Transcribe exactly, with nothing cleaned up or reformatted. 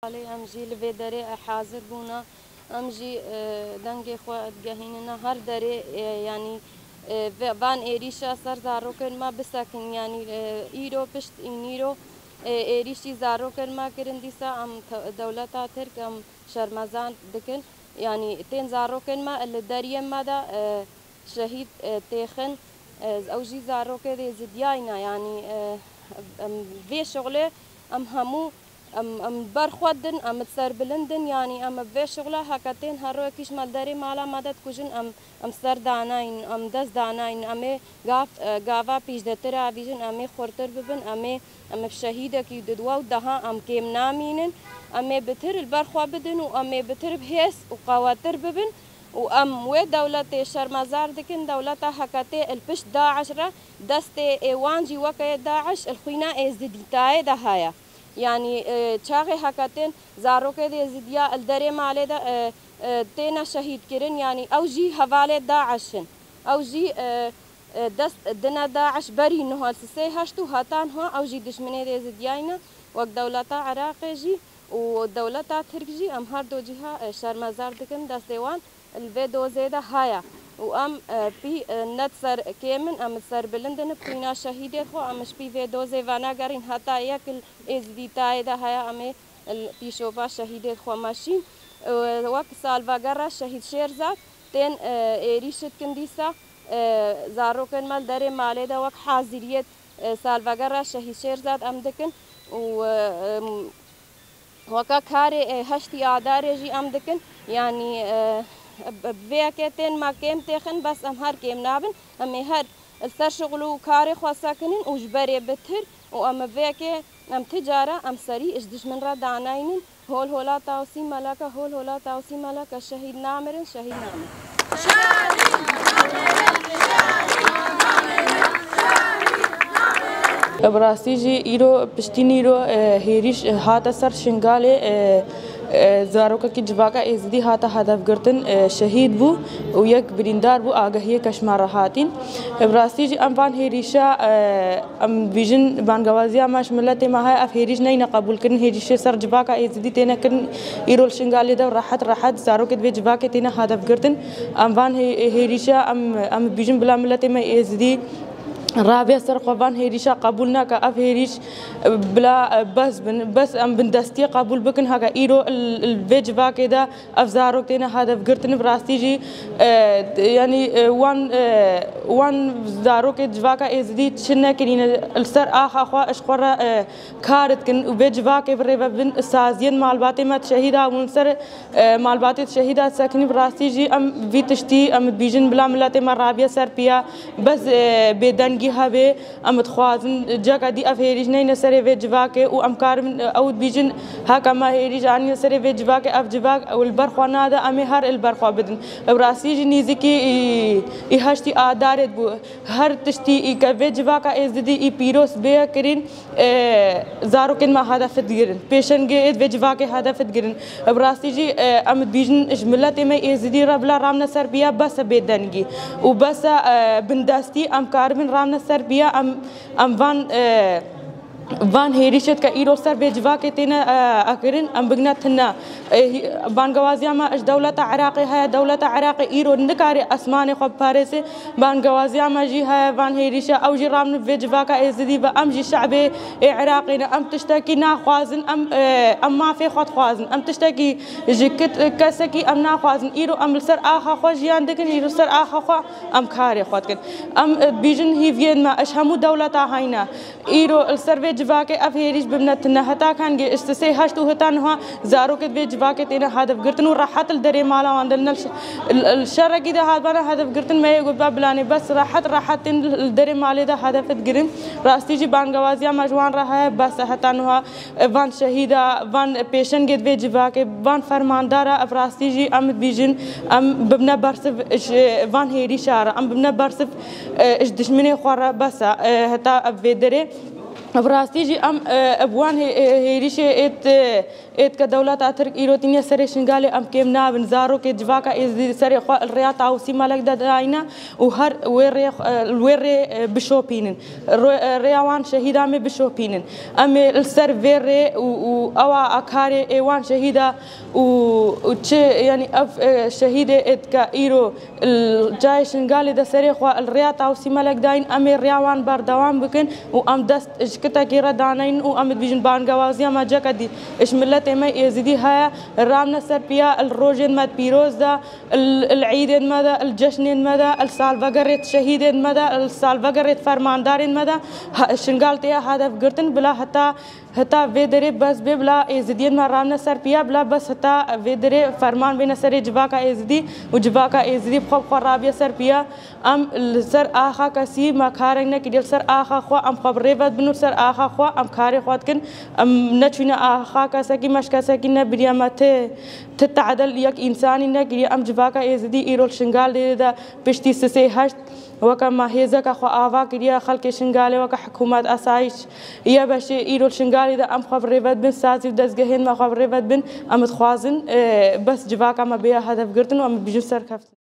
Alê em jî li vê derê, e, hazir bûne. Em jî, e, dengê xwe digehînine her derê, e, yanî, e, ve-, van êrîşa ser zarokên me bisekin. Yanî, e, îro pişt î nîro, e, êrîşî zarokên me kirin, dîsa em te-, dewleta Tirk em şermezar dikin. Yanî tên zarokên me li deriyê me de, e, şehîd, e, têxin, e, ew jî zarokê dê zidiyayne. Yanî, e, em vê şixulê em hemû em, em ber xwe din, em li ser bilind in. Yanî em bi vê şixula heke tên her rojekî ji me li derê mala me de dikujin, em, em ser danayîn, em dest danayîn, em ê gav, e, gava pîşdetir avîjin, em ê xurtir bibin, em ê, em bi şehîdekî di dua û deha em kêm namînin. Em ê bitir li ber xwe bidin û em ê bitir bi hêz û qewetir bibin. Û em wê dewletê şermezar dikin, dewleta heke tê li pişt DAIŞ re, destê ê wan jî weke yê DAIŞ li xwîna Êzidîtayê de heye. Yanî, e, çaxê heke tên zarokê dê Êzidiya li derê malê de, e, e, têne şehîdkirin, yanî ew jî hevalê DAIŞ in. Ew jî, e, e, dest dine DAIŞ berî niha li sisê heşt û heta niha ew jî dijminê dê Êzidiyayî ne, wek dewleta Iraqê jî û dewleta Tirk jî em her do cîha, e, şermezar dikin, destê wan li vê dozê de heye û em, e, pî, e, ne di ser kêm in, em li ser bilind in, bi xwîna şehîdê xwe, em ji pî vê dozê venegerîn heta yek li Êzidîtayê de heye, em ê li pîşova şehîdê xwe meşîn. E, wek salvegera şehîd Şêrzad tên, e, êrîş dikin dîsa, e, zarokên me li derê malê de wek haziriyê, e, salvegera şehîd Şêrzad em dikin û, e, em, Weke karê, e, heştî Adarê jî em dikin. Yanî, e, bi, bi vê yekê tên me kêm têxin, bes em her kêm nabin. Em ê her li ser şixul û karê xwe sekinin û ji berê bitir û em bi vê yekê em ti cara em serî ji dijmin re danayînin. Hol hola Tawsî Meleke, hol hola Tawsî Meleke, şehîd namirin, şehîd namirin. Bi rastî jî îro, piştî nîro, e, hêrîş, e, hate ser Şingalê, e, e, zarokekî civaka Êzidî hate hedefgirtin, e, şehîd bû û yek birîndar bû, agahiyê ke ji me re hatîn. Bi rastî jî em van hêrîşa, e, em dibêjin bangewaziya me ji miletê me heye, ev hêrîş neyne qebûlkirin, hêrîşê ser civaka Êzidî têne kirin, îro li Şingalê de rehet rehet zarokê di vê civakê têne hedefgirtin. Em van hê-, hêrîşa em, em dibêjin bila miletê me Êzidî rabiya ser xwe, van hêrîşa qebûl nake. Ev hêrîş, e, bila, e, bes bin, bes em bindestiyê qebûl bikin. Heke îro li, li vê civakê de ev zarok têne hedefgirtin, bi rastî jî, e, yanî, e, wan, e, wan zarokê civaka Êzidî çi nekirîne, li ser axa xwe, ji xwe re, e, kar dikin û vê civakê bi rê ve bin, saziyên malbatê me şehîda bûn ser, e, malbatê şehîda sekinî, bi rastî jî em vî tiştî em dibêjin bila miletê me rabiye ser piya, bes, e, bêdengî hebe. Em dixwazin ceka dî ev hêrîş neyne serê vê civakê û em karin, e, ew dibêjin, heke me hêrîş anîne serê vê civakê, ev civak ew li ber xwe nade, em ê her li ber xwe bidin. Ew rastî jî nêzîkî î, î heştî Adarê dibû. Her tiştî î ke vê civaka Êzidî î pîroz bêye kirin, e, zarokên me hedef digirin. Pêşengê êd vê civakê hedef digirin. Bi rastî jî, e, em dibêjin ji miletê me Êzidî re bila ramne ser piya bes e bêdengî û bes e, e, bindestî, em karibin ramne ser piya, em, em van, e, van hêrîşêt ke îro ser vê civakê têne, e, ekirin, em bigine tine. E, hî-, bangewaziya me ji dewleta Iraqê heye, dewleta Iraqê îro nikare esmanê xwe biparêze. Bangewaziya me jî heye van hêrîşa, ew jî ramne vê civaka Êzidî ve, em jî şe'bê ê Iraqê ne, em tiştekî naxwazin, em, e, em mafê xwe dixwazin, em tiştekî ji kit-, kesekî em naxwazin. Îro em li ser axa xwe jiyan dikin, îro ser axa xwe em karê xwe dikin. Em, e, dibêjin hîviyên me, ji hemû dewleta hayne. Îro li ser vê civakê ev hêrîş bimne tine. Heta kengê ji sisê heşt û heta niha zarokê di vê civakê têne hedefgirtin û rehet li derê mala wan de ne li şe-, li, li şerekî de hatibana hedefgirtin, me yê gotiba bilanê bes rehet rehet tên li, li derê malê de hedef digirin. Rastî jî bangewaziya me ji wan re heye, bes e heta niha, e, van şehîda, van pêşengê di vê civakê, van fermandara, ev rastî jî em dibêjin, em bibne bersiv ji van hêrîşa re, em bibne bersiv, e, ji dijminê xwe re bes e, e, heta ev vê derê. Bi rastî jî em, e, bi wan hê-, e, hêrişê êt, e, êt ke dewleta Tirk îro tîniye serê Şingalê em kêm nabin. Zarokê civaka Êzidî serê xwe li rêya Tawusî Melek de dayîne û her wê rê, e, li wê rê, e, bişopînin. Ro-, e, rêya wan şehîdan ê bişopînin. Em ê li ser vê rê û, û ewa a karê ê wan şehîda û, û çi, yanî ev, e, şehîdê êt ke îro li cayê Şingalê de serê xwe li rêya Tawusî Melek dayîn, em ê rêya wan berdewam bikin û em dest ji kitekê re daneynin û em dibêjin bangewaziya me ceke dî ji miletê me Êzidî heye, ramne ser piya li rojên me pîroz de, li, li îdên me de, li ceşnên me de, li salvegerê şehîdên me de, li salvegerê fermandarên me de, ha, Şingal tê hedef girtin, bila heta Heta vê derê bes bê, bila Êzidiyên me ramne ser piya, bila bes heta vê derê ferman bêne serê civaka Êzidî û civaka Êzidî bi xwe bi xwe rabiye ser piya. Em li ser axa kesî me karek nekiriye, li ser axa xwe em xwe bi rêve dibin û li ser axa xwe em karê xwe dikin. Em neçûne axa kesekî, me ji kesekî nebiriye, me ti, ti tadel yek însanî nekiriye. Em civaka Êzidî îro li Şingalê de piştî sisê heşt Weke me hêzeke xwe ava kiriye, xelkê Şingalê weke hikûmet, asayiş, YBŞ'ê îro li Şingalê de em xwe bi rêve dibin, sazî û dezgehên me xwe bi rêve dibin, em dixwazin, e, bes civaka me bêya hedefgirtin û em dibêjin serkeftin.